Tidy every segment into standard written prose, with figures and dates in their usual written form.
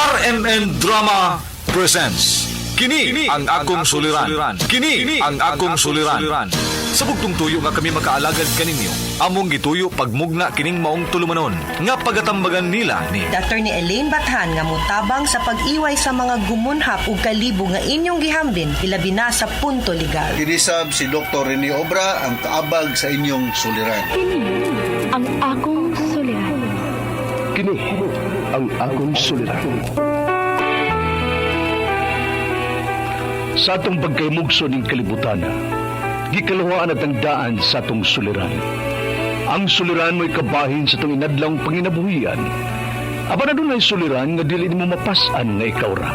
RMN Drama presents Kini ang akong suliran. Kini ang akong suliran. Sa bugtong tuyo nga kami makaalagad kaninyo. Among gituyo pagmugna kining maong tulumanon nga pagatambagan nila ni Attorney Elaine Bathan nga motabang sa pag-iway sa mga gumunhap ug kalibo nga inyong gihambin ilabi na sa punto legal. Kinisab si Dr. Rene Obra ang kaabag sa inyong suliran. Kini ang akong suliran. Kini ang akong suliran. Sa atong pagkaymugso ning kalibutan, gikaluhaan at ang daan sa atong suliran. Ang suliran mo'y kabahin sa atong inadlawng panginabuhian. Apan adunay suliran nga dili nimo mapas-an nga ikaw ra.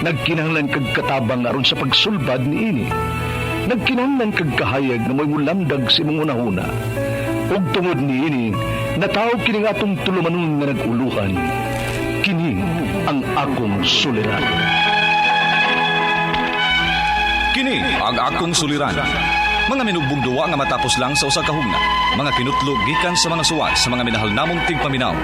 Nagkinahanglan kag katabang aron sa pagsulbad niini. Nagkinahanglan kag kahayag nga mo'y mulamdag sa imong hunahuna. Ug tungod niini, nataw kini nga atong tulumanon nga nag-uluhan. Kini ang akong suliran. Kini ang akong suliran. Mga minugbong duwa nga matapos lang sa usa ka hugna. Mga kinutlo gikan sa mga suwat sa mga minahal namong tigpaminaw.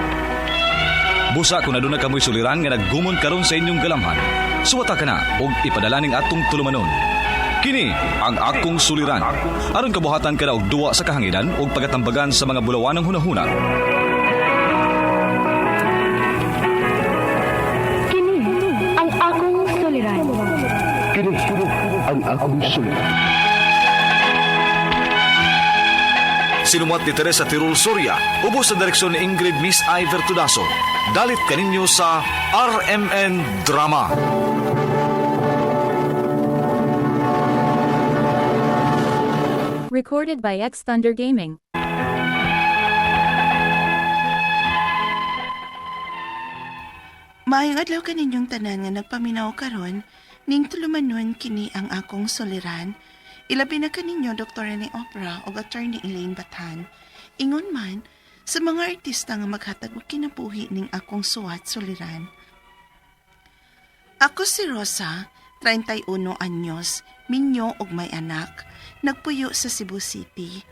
Busa kung aduna kamoy suliran nga naggumon karon sa inyong galamhan. Suwata ka na og ipadala ning atong tulumanon. Kini ang akong suliran. Aron kabuhatan ka na og duwa sa kahanginan ug pagatambagan sa mga bulawanang hunahuna. Kini ang akong suliran. Kini ang akong suliran. Sinumat ni Teresa Tirul Soria, ubos sa direksyon ni Ingrid Miss I. Vertudaso. Dalit kaninyo sa RMN Drama. Recorded by X Thunder Gaming. Maayong adlaw kaninyong tanan nga nagpaminaw karon ning tulumanon kini ang akong suliran. Ilabi na kaninyo Dr. Rene Opera ug Attorney Elaine Bathan. Ingon man sa mga artista nga maghatag og kinabuhi ning akong suwat suliran. Ako si Rosa, 31 anyos, minyo ug may anak, nagpuyo sa Cebu City.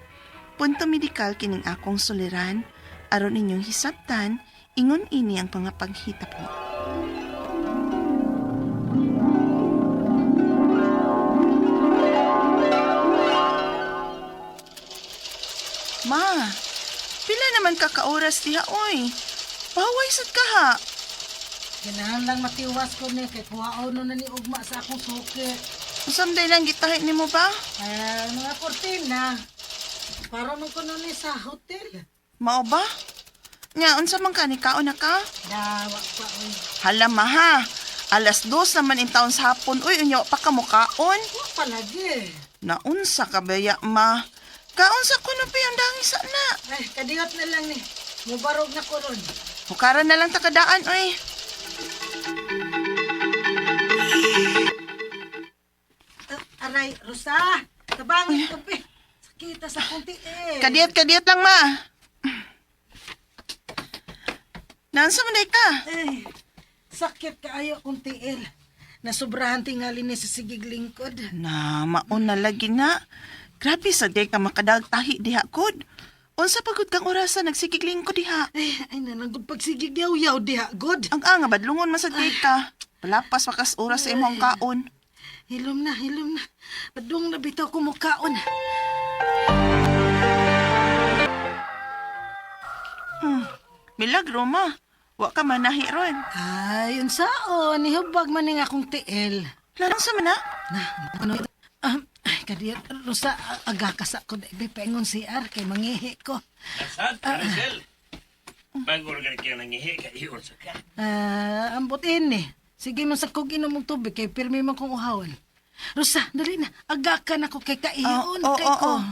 Punto medikal kining akong suliran, aron inyong hisabtan, ingon ini ang mga panghitabo. Ma, pila naman ka ka oras diha oy. Paway sad ka ha. Ganahan lang matiwas ko ni kay kuhaon na ni ugma sa akong suki. Usam day lang gitahi nimo ba? Eh, mga 14 na. Para man ko ni sa hotel. Mao ba? Nya unsa man ka ni kaon na ka? Dawa pa oy. Hala ma ha. 2:00 naman in taon sa hapon. Uy, unya pa ka mukaon. Wa pa lagi. Naunsa ka baya ma? Kaon sa kuno pa yung dangis na. Ay, kadiyot na lang ni. Mubarog na ko ron. Hukaran na lang takadaan oy. Ah, aray, Rosa. Tabangin ko pe. Sakita sa kunti eh. Kadiyot kadiyot lang ma. Naunsa man day ka? Ay, sakit kaayo akong tiil. Nasubrahan tingali ni sa sigig lingkod. Na maon na lagi na. Grabe sa day ka makadagtahi diha kod. Unsa pagod kang orasa nagsigigling ko diha. Ay, ay nanagod pagsigig yaw-yaw diha, god. Ang anga badlungon man sa day ka. Palapas makas oras sa imong kaon. Hilom na, hilom na. Padung na bitaw ko mukaon. Milagro ma. Wa ka manahi ron. Ay, unsaon, nihubag man ning akong tiil. Larang sa mana? Na, ano, ay, kadiyot, Rosa, aga ka sa ko, ibe, paingon CR, kay mangihi ko. Nasad, Maricel. Bago ka kayo nangihi, kaiyon sa ka. Ah, ambot ini. Sige man sa kog inom og tubig, kay pirmi man kong uhawan. Rosa, dali na, aga ka na ko kay kaiyon, Oh, oh, kay oh, ko. oh.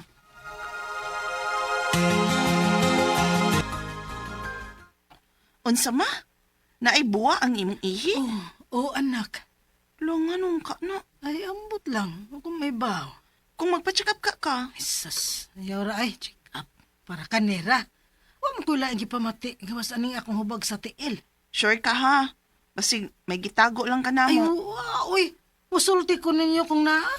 Unsa ma? Naay buwa ang imong ihi? Oh, oh, anak. Lo nganong ka na? Ay, ambot lang. Kung may baw. Kung magpa-check up ka ka. Ay, sus. Ayaw ra, ay, check up. Para kanera. Wa man ko laing gipamati. Gawas aning akong hubag sa tiil. Sure ka ha? Basig may gitago lang ka Ay, namo. wa, uy. Musulti ko ninyo kung naa.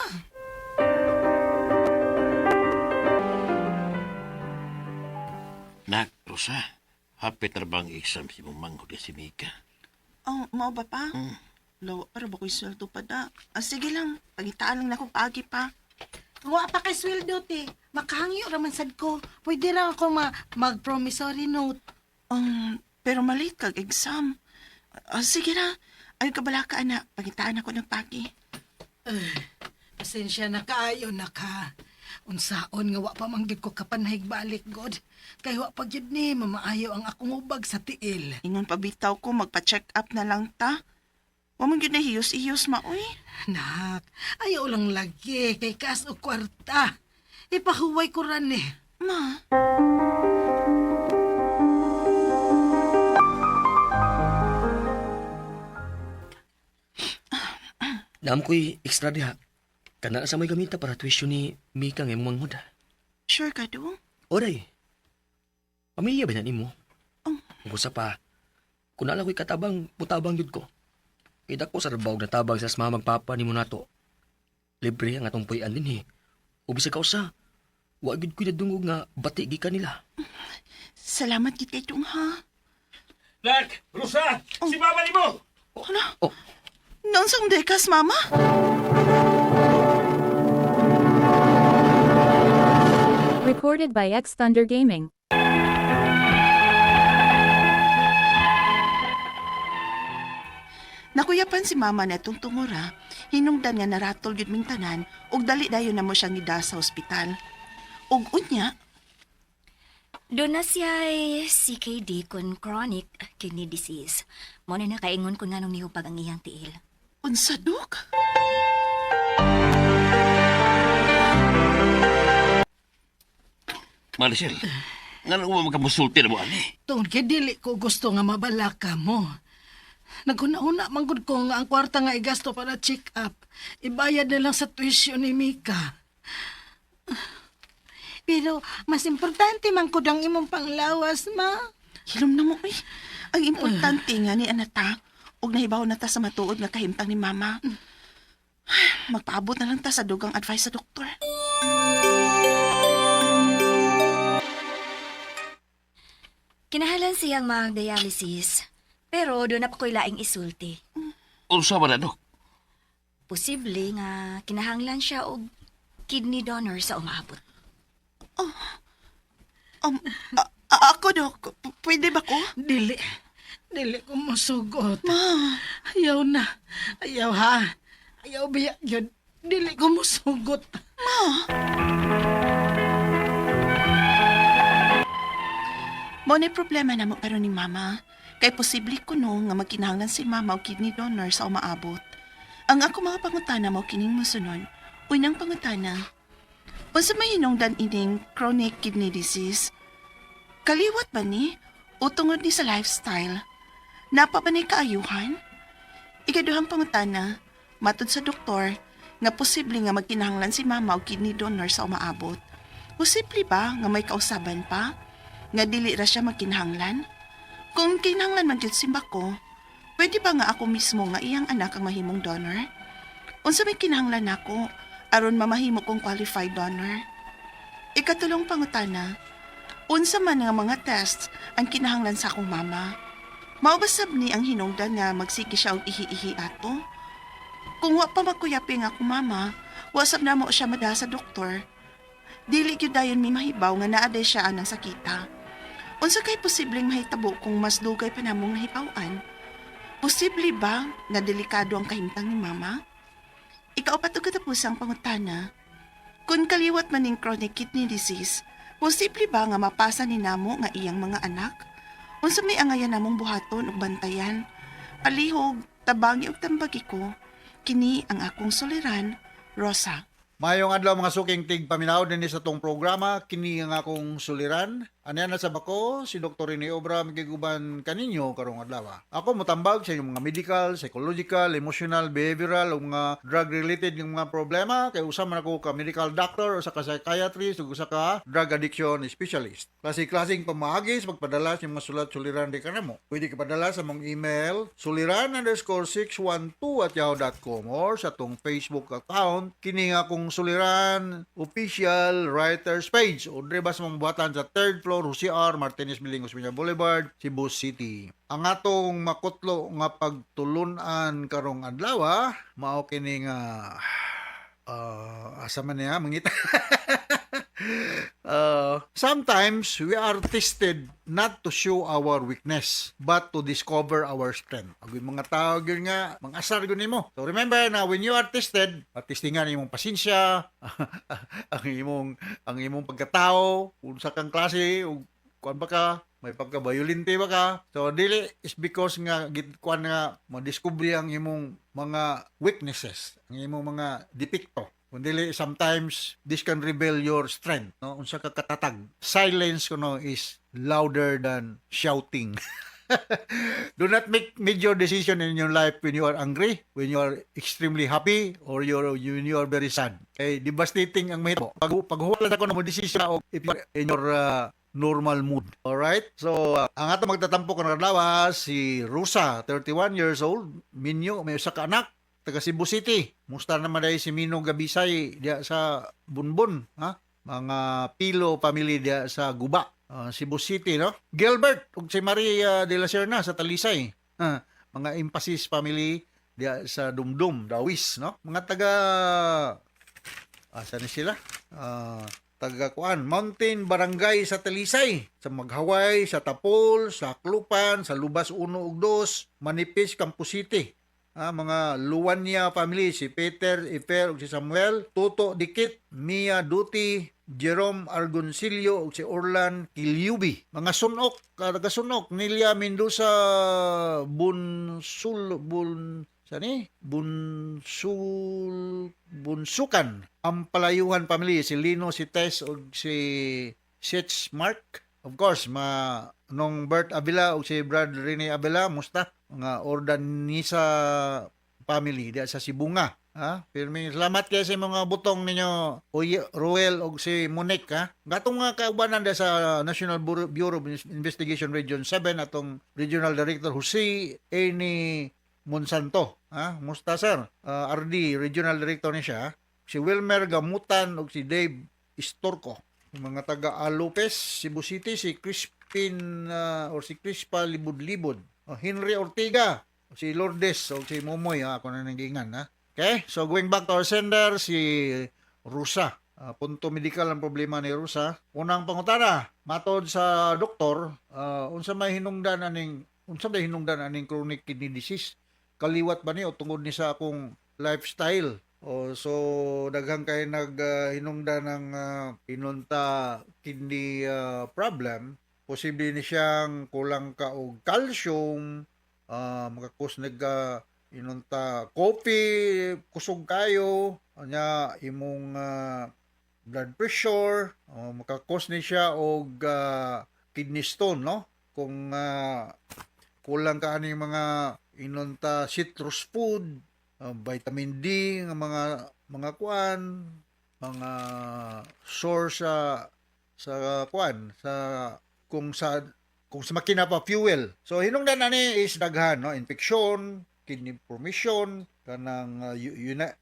Nak, Rosa, hapit na bang exam si mong manghod si Mika? Oh, mao ba pa? Lawa para ba ko'y sweldo pa da? Ah, sige lang, pagitaan lang na akong paagi pa. Wa pa kay sweldo te. Makahangyo raman sad ko. Pwede ra ako mag-promissory note. Pero malate kag exam. Ah, sige na, ay kabala ka ana, pagitaan ako ng pagi. Pasensya na kaayo na ka. Unsaon nga wa pa man gyud ko kapanahig balik god. Kay wa pa gyud ni mamaayo ang akong ubag sa tiil. Ingon pabitaw ko, magpa-check up na lang ta. Wa man gyud na hiyos-hiyos maoy. Nak, ayaw lang lagi kay kaas o kwarta. Ipahuway ko ran eh. Ma, Naam ko'y extra diha. Kana sa may gamita para tuition ni Mika nga imong manghod. Sure ka do? Oray. Pamilya ba na nimo? Oh. Ug usa pa, kun ala ko'y katabang, putabang gyud ko. Kay dako sa trabaho na tabang sa mamag papa nimo nato. Libre ang atong puy-an dinhi. Ug bisag kausa, wa gyud ko'y nadungog nga bati gikan nila. Salamat gid kay Dong ha. Nak! Rosa! Si mama ni mo! Ano? Oh. Nonsang dekas, mama? Recorded by X Thunder Gaming. Nakuyapan si mama na itong tungura, hinungdan nga naratol yun ming tanan, ug dali dayon na mo siyang gida sa ospital. Ug unya, Doon na siya CKD kun chronic kidney disease. Mo na nakaingon kun nganong nihupag ang iyang tiil. Unsa dok? Maricel, nga nang magkamusulti na mo, ani? Tungod kay dili ko gusto nga mabalaka mo. Naghuna-huna man gud ko nga ang kwarta nga igasto para check up. Ibayad na lang sa tuition ni Mika. Pero mas importante man gud ang imong panglawas, ma. Hilom na mo eh. Ang importante nga ni anata, ug nahibaw na ta sa matuod nga kahimtang ni mama. Magpaabot na lang ta sa dugang advice sa doktor. Kinahalan siyang mag-dialysis. Pero doon na pa ko'y laing isulti. Unsa man na, Dok? Posible nga kinahanglan siya og kidney donor sa umaabot. Ako dok, pwede ba ko? Dili. Dili ko mosugot. Ma, Ayaw na. Ayaw ha. Ayaw biya yun. Dili ko mosugot. Mo na problema na mo pero ni mama. Kay posible ko no nga magkinahanglan si mama og kidney donor sa umaabot. Ang ako mga pangutana mo kining mosunod. Unang pangutana. Unsa may hinungdan ining chronic kidney disease? Kaliwat ba ni o tungod ni sa lifestyle? Napa ba ni kaayuhan? Ikaduhang pangutana, matud sa doktor nga posible nga magkinahanglan si mama og kidney donor sa umaabot. Posible ba nga may kausaban pa? Nga dili ra siya magkinahanglan? Kung kinahanglan man gyud simba ko, pwede ba nga ako mismo nga iyang anak ang mahimong donor? Unsa may kinahanglan nako aron mamahimo kong qualified donor? Ikatulong pangutana, unsa man nga mga tests ang kinahanglan sa akong mama? Mao ba sab ni ang hinungdan nga magsige siya og ihi-ihi ato? Kung wa pa magkuyapi nga akong mama, wa sab namo siya madala sa doktor. Dili gyud dayon mi mahibaw nga naa day siya anang sakita. Unsa kay posibleng mahitabo kung mas dugay pa namong nahibaw-an? Posible ba nga delikado ang kahimtang ni mama? Ikaupat og katapusang pangutana. Kung kaliwat man ning chronic kidney disease, posible ba nga mapasa ni namo nga iyang mga anak? Unsa may angayan namong buhaton ug bantayan? Palihog, tabangi ug tambagi ko. Kini ang akong suliran, Rosa. Mayong adlaw mga suking tig paminaw dinhi sa tong programa kini ang akong suliran. Anya na sa bako si Dr. Rene Obra magiguban kaninyo karong adlaw. Ako motambag sa inyong mga medical, psychological, emotional, behavioral ug mga drug related nga mga problema kay usa man ako ka medical doctor usa ka psychiatrist ug usa ka drug addiction specialist. Klase-klaseng pamaagi sa pagpadala sa inyong mga sulat suliran di kanamo. Pwede ka padala sa mong email suliran_612@yahoo.com or sa tong Facebook account kini nga akong suliran official writers page o dire ba sa mong buhatan sa third floor Dr. Jose R. Martinez Building, Osmeña Boulevard, Cebu City. Ang atong makutlo nga pagtulunan karong adlaw, mao kini nga asa man niya mangita. Sometimes we are tested not to show our weakness but to discover our strength. Ang mga tao gyud nga mangasar gyud nimo. So remember na when you are tested, testingan imong pasensya, ang imong pagkatao, unsa kang klase ug kuan ba ka, may pagka-violente ba ka. So dili is because nga kuan nga madiskubre ang imong mga weaknesses, ang imong mga depekto. Kung dili, sometimes this can reveal your strength, no? Unsa ka katatag. Silence kuno is louder than shouting. Do not make major decision in your life when you are angry, when you are extremely happy, or when you are very sad. Okay, devastating ang mahitabo. Pag paghuwala ko na mo decision o if you are in your normal mood. Alright? So, ang ato magtatampo karong adlaw si Rosa, 31 years old, minyo, may usa ka anak, taga Cebu City. Musta naman dahil si Mino Gabisay diya sa Bunbun, ha? Mga Pilo family diya sa Guba, Cebu City, no? Gilbert ug si Maria de la Serna sa Talisay. Ah, mga Emphasis family diya sa Dumdum, Dawis, no? Mga taga asa ni sila? Taga kuan, Mountain Barangay sa Talisay, sa Maghaway, sa Tapol, sa Klupan, sa Lubas 1 ug 2, Manipis, Campos City. Ah, mga Luwania family, si Peter, Ifer ug si Samuel, Toto Dikit, Mia Duty, Jerome Argoncillo ug si Orlan Kilyubi. Mga Sunok, taga Sunok, Nelia Mendoza Bunsul Bun sani? Bunsul Bunsukan. Ang Palayuhan family, si Lino, si Tess ug si Sitz Mark. Of course, ma nung Bert Avila ug si Brad Rene Avila, musta? Mga Ordanisa family diya sa Sibunga. Ha? Pirmi salamat kay sa mga butong ninyo, Uy, Ruel ug si Monique, ha. Gatong mga kaubanan diya sa National Bureau of Investigation Region 7, atong Regional Director Jose Eni Monsanto, ha. Musta, sir? Ah, RD Regional Director ni siya. Si Wilmer Gamutan ug si Dave Istorco. Yung mga taga Lopez, Cebu City, si Crispin or si Crispa Libud-Libud. Oh, Henry Ortega, si Lourdes o si Momoy, ha, ako na nanggingan, ha. Okay, so going back to our sender, si Rusa. Ah, punto medical ang problema ni Rusa. Unang pangutana, matod sa doktor, unsa may hinungdan aning chronic kidney disease? Kaliwat ba ni o tungod ni sa akong lifestyle? O so daghan kay nag hinungdan ng inunta kidney problem, posible ni siyang kulang ka og calcium, makakos nag inunta coffee, kusog kayo, anya imong blood pressure, makakos ni siya og kidney stone, no? Kung kulang ka ani mga inunta citrus food, vitamin D nga mga kuan, mga source sa kuan sa kung sa makina pa fuel. So hinungdan ani is daghan, no, infection, kidney formation, kanang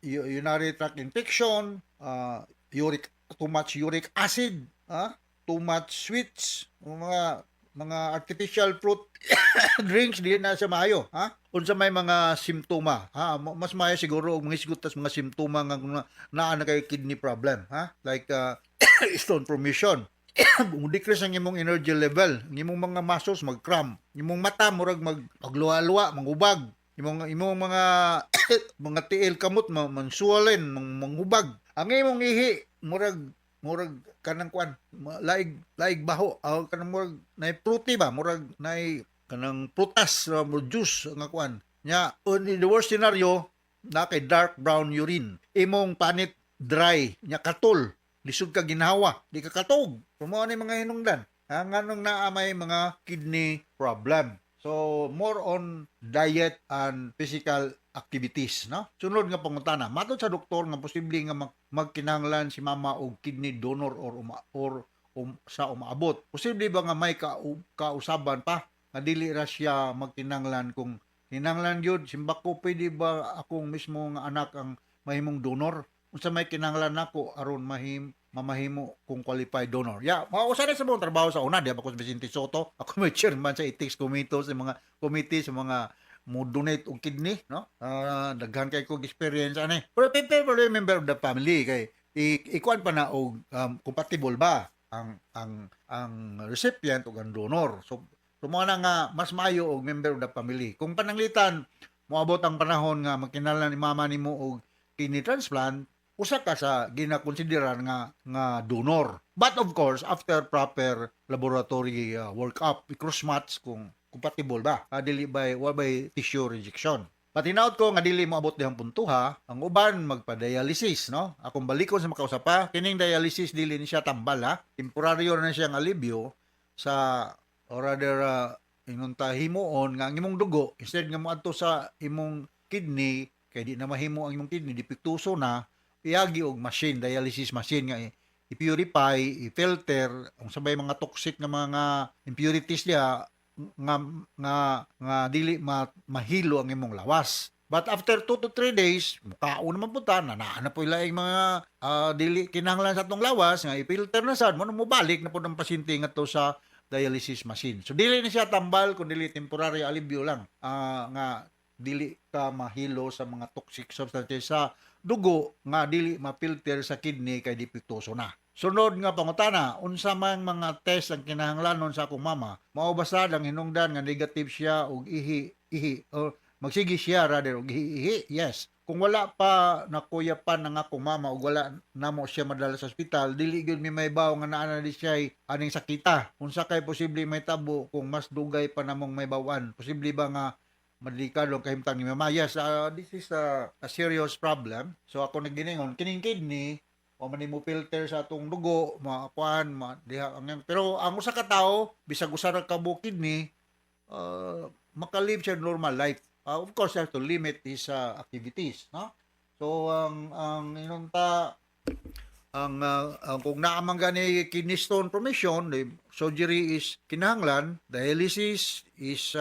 urinary tract infection, uric too much uric acid, too much sweets, mga artificial fruit drinks, di na siya maayo, ha? Unsa may mga simptoma, ha? Mas maayo siguro og mangisgot tas mga simptoma nga kung naa na kay kidney problem, ha? Like stone formation, mo-decrease ang imong energy level, ang imong mga muscles mag-cramp, imong mata murag magluwa-luwa, mangubag, imong mga tiil, kamot mansuwalen, manghubag. Ang imong ihi murag kanang kuan, laig laig baho, aw kanang murag nay fruity ba, murag nay kanang prutas mo juice nga kuan. Nya, in the worst scenario, na kay dark brown urine. Imong panit dry, nya katol, lisod ka ginhawa, di ka katog. Mao ni mga hinungdan. Ha, nganong naa may mga kidney problem. So, more on diet and physical activities, no? Sunod nga pangutana, matod sa doktor nga posible nga magkinahanglan si mama og kidney donor or sa umaabot. Posible ba nga may kausaban pa nga dili ra siya magkinahanglan? Kung kinahanglan gyud, simbako, pwede ba akong mismo nga anak ang mahimong donor? Unsa may kinahanglan nako aron mahim Mamahimo kung qualified donor. Yeah, mao usa na sa mong trabaho sa una, di ba ko si Vicente Soto. Ako may chairman sa ethics committee sa mga committee sa mga mo donate og kidney, no? Daghan kay kog experience ani. Pero pero member of the family kay ikuan pa na og compatible ba ang recipient ug ang donor. So mo na nga mas maayo og member of the family. Kung pananglitan moabot ang panahon nga magkinahanglan ni mama nimo og kidney transplant, usa ka sa ginakonsiderar nga donor. But of course, after proper laboratory workup, cross match kung compatible ba. Dili by wa by tissue rejection. Patinaot ko nga dili mo abot dihang puntuha, ang uban magpa-dialysis, no? Akong balikon sa makausap pa, kining dialysis dili ni siya tambal ha. Temporaryo na siyang alibyo sa or rather ingon ta himuon nga ang imong dugo instead nga moadto sa imong kidney kay di na mahimo ang imong kidney, depektuso na, iagi og machine, dialysis machine nga i-purify, i-filter ang sabay mga toxic nga mga impurities diha nga dili mahilo ang imong lawas. But after 2 to 3 days, mukaon naman po ta, na naa na po ilaing mga dili kinahanglan sa atong lawas nga i-filter na sad mo mobalik na po ng pasyente ngadto sa dialysis machine. So dili ni siya tambal kun dili temporary alibyo lang nga dili ka mahilo sa mga toxic substances sa dugo nga dili ma-filter sa kidney kay depektuso na. Sunod nga pangutana, unsa man mga test ang kinahanglanon sa akong mama? Mao basta ang hinungdan nga negative siya og ihi ihi or magsige siya rather og ihi ihi? Yes. Kung wala pa nakuyapan ang akong mama ug wala namo siya madala sa ospital, dili gyud mi mahibaw nga naa na di siya aning sakita. Unsa kay posible may tabo kung mas dugay pa namong mahibaw-an? Posible ba nga madelikado ang kahimtang ni mama? Yes, this is a serious problem. So ako nagginingon, kining kidney, o man mo filter sa atong dugo, makuan, ma, diha ang pero ang usa ka tawo, bisag usa ra ka buok kidney, makalive siya normal life. Of course, you have to limit his activities, no? So ang inunta ang kung naa man gani kidney stone formation, the surgery is kinahanglan, dialysis is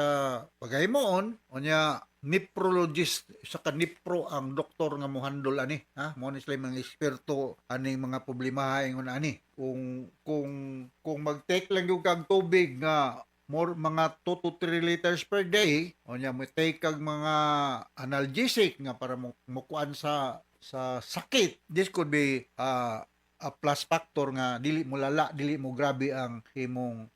paghimuon, unya nephrologist sa ka nephro ang doktor nga mohandle ani, ha, mo ni sila mga eksperto aning mga problema ingon ani. Kung mag-take lang yung kag tubig nga more mga 2 to 3 liters per day, unya mo take kag mga analgesic nga para mo mukuan sa sakit, this could be a plus factor nga dili mo lala, dili mo grabe ang imong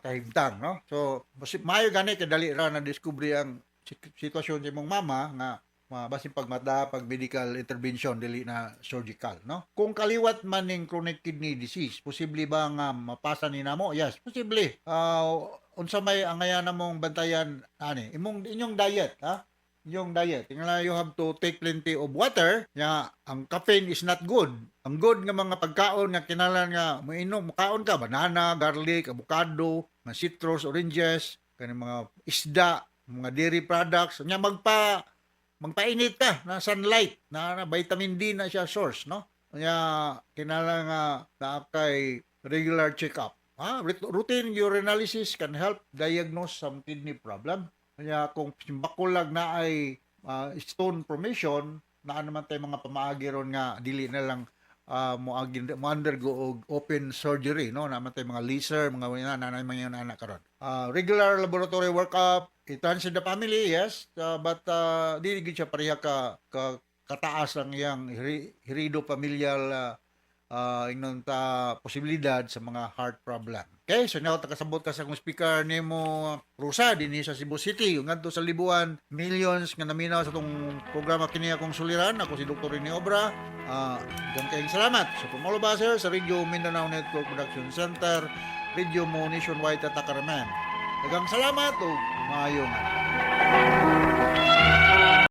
kahimtang, no? So maayo gani kay dali ra na discovery ang sitwasyon sa imong mama nga basin pagmata pag medical intervention, dili na surgical, no? Kung kaliwat man ning chronic kidney disease, posible ba nga mapasa ni namo? Yes, posible. Unsa may angayan namong bantayan ani imong inyong diet, ha? Inyong diet. Tingnan, you have to take plenty of water. Ya, ang caffeine is not good. Ang good nga mga pagkaon nga kinahanglan nga moinom, mukaon ka banana, garlic, avocado, mga citrus, oranges, kaning mga isda, mga dairy products. Nya magpainit ka na sunlight na vitamin D na siya source, no? Nya kinahanglan nga naa kay regular check-up. Ha, routine urinalysis can help diagnose some kidney problem. Kaya kung bakulag na ay stone formation, naa naman tayo mga pamaagi ron nga dili na lang mo mo undergo og open surgery, no? Naman tayo mga laser, mga na na mga ana karon. Regular laboratory workup, it runs in the family, yes, but dili gid siya pareha ka kataas ang iyang heredofamilial ingnon ta posibilidad sa mga heart problem. Okay, so now takasabot ka sa akong speaker nimo Rosa dinhi sa Cebu City, ngadto sa Libuan, millions nga naminaw sa atong programa kini akong suliran. Ako si Dr. Rene Obra. Daghang kayong salamat. So from all of us here sa Radio Mindanao Network Production Center, Radio Mo Nationwide Tatakaraman. Daghang salamat ug maayong adlaw.